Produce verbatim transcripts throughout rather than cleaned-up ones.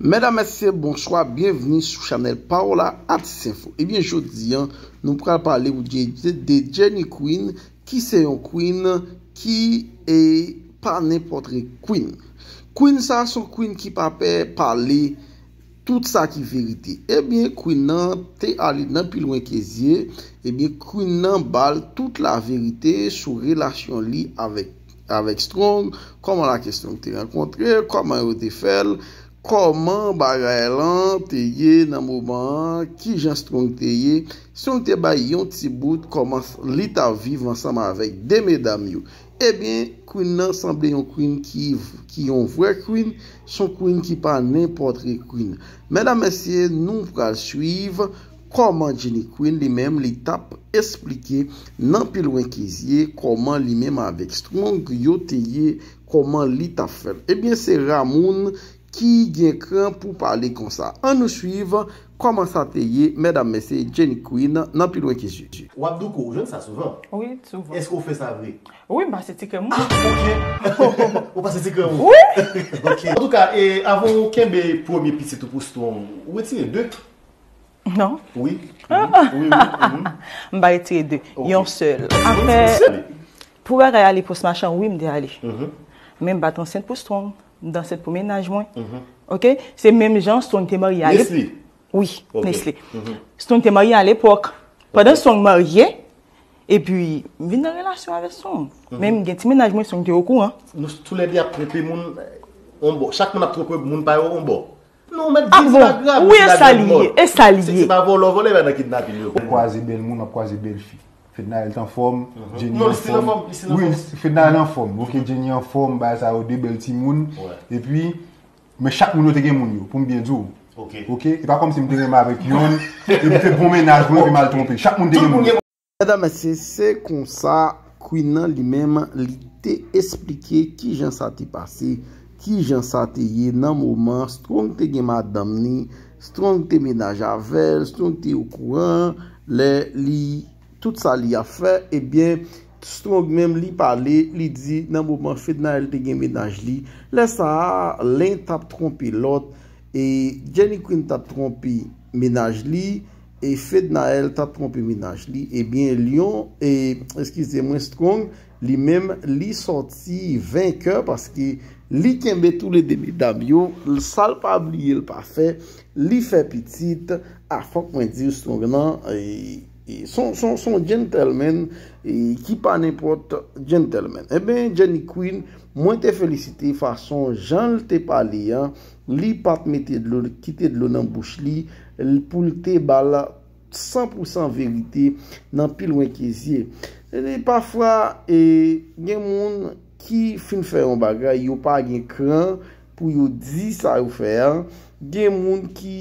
Medam, mesye, bonswa, byenvni sou chanèl Paola Atis Info. Ebyen, jodi a, nou pral pale w de, de, de Jenny Queen, ki se yon queen ki e pa nenpòtre queen. Queen sa, se yon queen ki pa pè pale tout sa ki verite. Ebyen, queen nan te ale nan pi lwen ke zye. Ebyen, queen nan ba l tout la verite sou relasyon li avèk, avèk Strong, kòman Lucky Strong te rankontre, kòman yo te fè l, kòman bagay lan te ye nan moman an, kijan Strong te ye. Strong te bay yon ti bout kòman li t ap viv ansanm avèk de medam yo. Ebyen, queen nan sanble yon queen ki, ki yon vrè queen, se yon queen ki pa nenpòtre queen. Medam, mesye, nou pral swiv kòman Jenny Queen li menm li t ap esplike nan pi lwen ke zye kòman li menm avèk Strong yo te ye, kòman li t ap fè l. Ebyen, se ra moun ki gen kran pou pale konsa. Ann nou swiv kòman sa te ye, medam, mesye, Jenny Queen nan pi lwen ke zye. W ap douko, ou jwenn sa souvan? Wi, souvan. Èske w fè sa vre? Wi, m pase ti krèm mwen. Ah, ok. Ou pase ti krèm ou? Wi. Ok. Antouka, e, avan w kenbe premye pitit ou pou Strong, ou retire de? Non. Wi. Mhm. Wi, wi. Mhm. M pa retire de. Ok. Yon sèl. Wi, afè, yon sèl. Pou bagay ale pou Smachan, wi, m te ale. Mhm. Men m pa t ansent pou Strong. M te ansent pou mennaj mwen. Mhm. Ok? Se menm jan Strong te marye ale. Nesly. Wi, ok. Nesly. Mhm. Strong te marye alepòk. Pandan, ok, Strong marye, epi m vin nan relasyon avèk Strong. Mhm. Men m gen ti mennaj mwen, Strong te okouran. Nou toulède ap twonpe moun, eh, on bò. Chak moun ap twonpe moun pa yo on bò. Non, mèt di, se pa grav, wi, se e sa li ye, e sa li ye. Se pa vòlò, vòlò, e pa nan kidnapin yo. Kwaze bèl moun, ap kwaze bèl fi. Fednaelle t anfòm, mhm, Jenny anfòm. Non, li still anfòm, li still anfòm. Wi, Fednaelle anfòm. Ok, Jenny anfòm, bagay sa yo, de bèl timoun. Wi. Epi, men chak moun yo te gen moun yo, pou m byen di w. Ok. Ok, e pa kòmsi m te renmen avèk yonn, epi te bon mennaj mwen, epi m al twonpe. Chak moun te gen moun yo. Medam, mesye, se konsa Queen nan li menm, li te esplike kijan sa te pase, kijan sa te ye nan moman Strong te gen madanm ni, Strong te mennaj avè l, Strong te okouran lè li, tout sa li ap fè, ebyen, Strong menm li pale, li di nan moman Fednaelle te gen mennaj li, lè sa a, len t ap twonpe lòt, e Jenny Queen t ap twonpe mennaj li, e Fednaelle t ap twonpe mennaj li, ebyen, Lion, e, eskize mwen, Strong, li menm, li sòti venkè paske li kenbe toulede medam yo, sa l pa bliye l pa fè, li fè pitit, a fòk mwen di w Strong nan, e, e, son, son, son gentleman, e, ki pa nenpòt gentleman. Ebyen, Jenny Queen, mwen te felisite fason jan l te pale an, li pa t mete dlo, kite dlo nan bouch li, l, pou l te ba l san pou san verite nan pi lwen ke zye. E pafwa, e, gen moun ki fin fè yon bagay, yo pa gen kran pou yo di sa yo fè a. Gen moun ki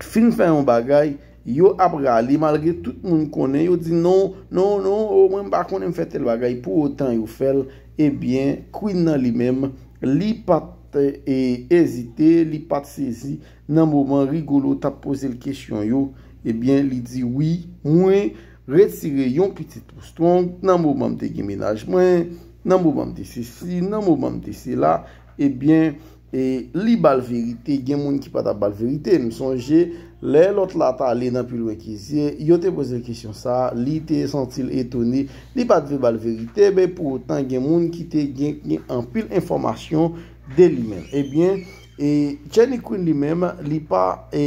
fin fè yon bagay, yo ap rale, malgre tout moun konnen, yo di, "Non, non, non, o, mwen m pa konnen m fè tèl bagay," pou otan yo fè l. Ebyen, Queen nan li menm, li pa t, e, ezite, li pa t sezi. Nan moman Rigolo t ap poze l kesyon yo, ebyen, li di, "Wi, mwen retire yon pitit pou Strong nan moman m te gen mennaj mwen, nan moman m te sesi, nan moman m te sela." Ebyen, e, li ba l verite, gen moun ki pa t ap ba l verite. M sonje, lè lòt la t ale nan pi lwen ke zye, yo te poze l kesyon sa a, li te santi l etone, li pa t vle ba l verite, men pou otan, gen moun ki te gen, gen anpil enfòmasyon de li menm. Ebyen, e Jenny Queen li menm, li pa, e,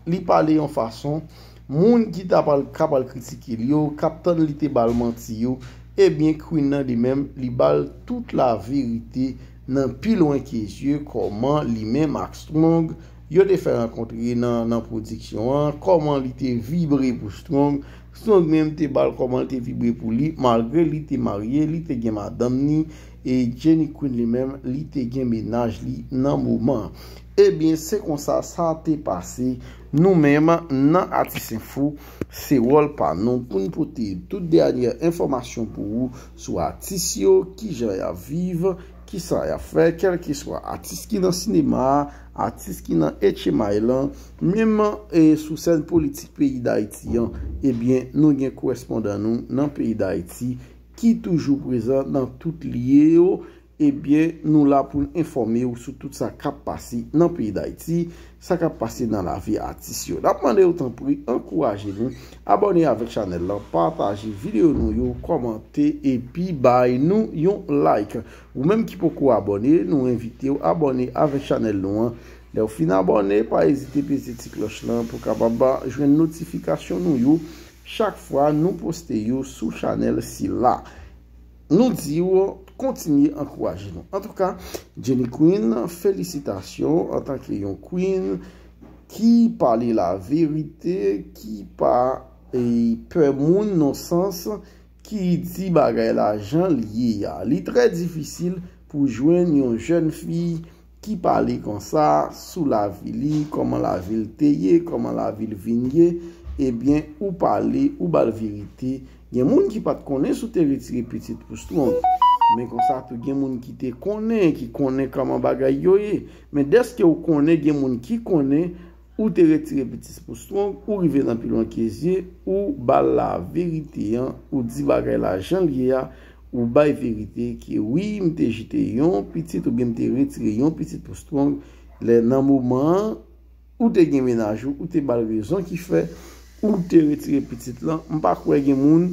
li pale yon fason, moun ki ta pral, ka pral kritike l yo, k ap tann li te ba l manti yo, ebyen, Queen nan li menm, li ba l tout la verite nan pi lwen ke zye, kòman li menm ak Strong, yo te fè rankontre nan, nan pwodiksyon an, kòman li te vibre pou Strong, Strong menm te ba l kòman l te vibre pou li, malgre li te marye, li te gen madanm ni, e Jenny Queen li menm, li te gen mennaj li nan moman an. Ebyen, se konsa sa te pase. Nou menm, nan Atis Info, se wòl pa nou pou n pote tout dènyè enfòmasyon pou ou sou atis yo, kijan y ap viv, kisa y ap fè, kèlkeswa atis ki nan sinema a, atis ki nan H M I lan, menm, e, sou sèn politik peyi Dayiti an, ebyen, nou gen korèspondan nou nan peyi Dayiti ki toujou prezan nan tout lye yo, Ebyen, nou la pou n enfòme w sou tout sa k ap pase nan peyi Dayiti, sa k ap pase nan lavi atis yo. N ap mande w tanpri, ankouraje nou, abòne avèk chanèl lan, pataje videyo nou yo, kòmante epi bay nou yon like. Ou menm ki poko abòne, nou envite w abòne avèk chanèl nou an. Lè w fin abòne, pa ezite peze ti klòch lan pou w kapab jwenn notifikasyon nou yo chak fwa nou poste yo sou chanèl sila. Nou di w kontinye ankouraje nou. Antouka, Jenny Queen, felisitasyon antanke yon queen ki pale laverite, ki pa e, pè moun nan sans ki di bagay la jan l ye a. Li trè difisil pou jwenn yon jèn fi ki pale konsa sou lavi li, kòman lavi l te ye, kòman lavi l vin ye. Ebyen, ou pale, ou ba l verite. Gen moun ki pa t konnen si w te retire pitit pou Strong. Men konsa tou, gen moun ki te konnen, ki konnen kòman bagay yo ye. Men dèske w konnen, gen moun ki konnen, ou te retire pitit pou Strong, ou rive nan pi lwen ke zye, ou ba l laverite an, ou di bagay la jan l ye a, ou bay verite ke wi, m te jete yon pitit oubyen m te retire yon pitit pou Strong. Lè nan moman an, ou te gen mennaj ou, ou te ba l rezon ki fè ou te retire pitit lan. M pa kwè gen moun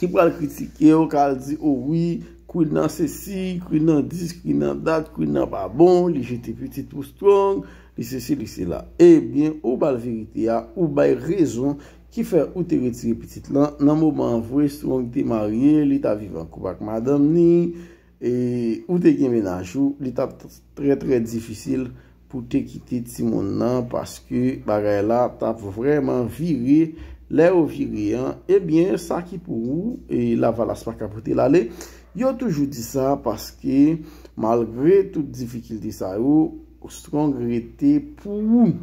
ki pral kritike w, k al di, o wi, Queen nan sesi, Queen nan dis, Queen nan dat, Queen nan pa bon, li jete pitit pou Strong, li sesi, li sela. Ebyen, ou ba l verite a, ou bay rezon ki fè ou te retire pitit lan. Nan moman an vre, Strong te marye, li t ap viv an koup ak madanm ni, e ou te gen mennaj ou, li t ap trè, trè difisil pou te kite timoun nan, paske bagay la t ap vrèman vire. Lè yo vire an, ebyen, sa ki pou ou, e Lavalas pa ka pote l ale. Yo toujou di sa, paske malgre tout difikilte sa yo, Strong rete pou ou.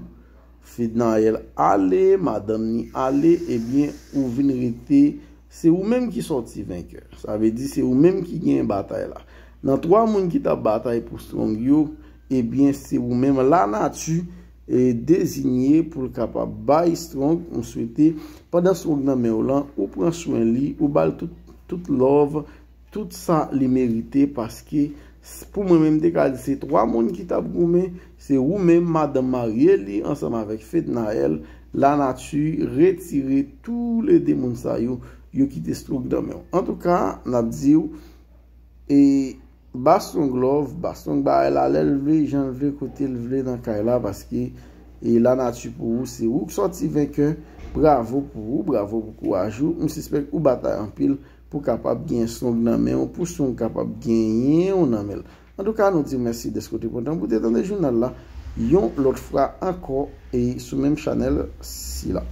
Fednaelle ale, madanm ni ale, ebyen, ou vin rete, se ou menm ki sòti venkè. Sa vle di se ou menm ki genyen batay la. Nan twa moun ki t ap batay pou Strong yo, ebyen, se ou menm. Lanati, e, deziye pou l kapab bay Strong, m swete, pandan Strong nan men w lan, ou pran swen li, ou ba l tout, tout love, tout sa li merite, paske s-, pou mwen menm, m te ka di se twa moun ki t ap goumen, se ou menm, madanm marye li, ansanm avèk Fednaelle, Lanati retire toulede moun sa yo, yo kite Strong nan men w. Antouka, n ap di w, e, ba Strong love, ba Strong bagay la lè l vle, jan l vle, kote l vle nan kay la, paske, e, Lanati pou ou, se ou k sòti venkè. Bravo pou ou, bravo pou kouraj ou. M sispèk ou batay anpil pou kapab gen Strong nan men w, pou Strong kapab genyen w nan men l. Antouka, nou di w mèsi dèske w te pran tan pou te tande jounal la yon lòt fwa ankò e sou menm chanèl sila.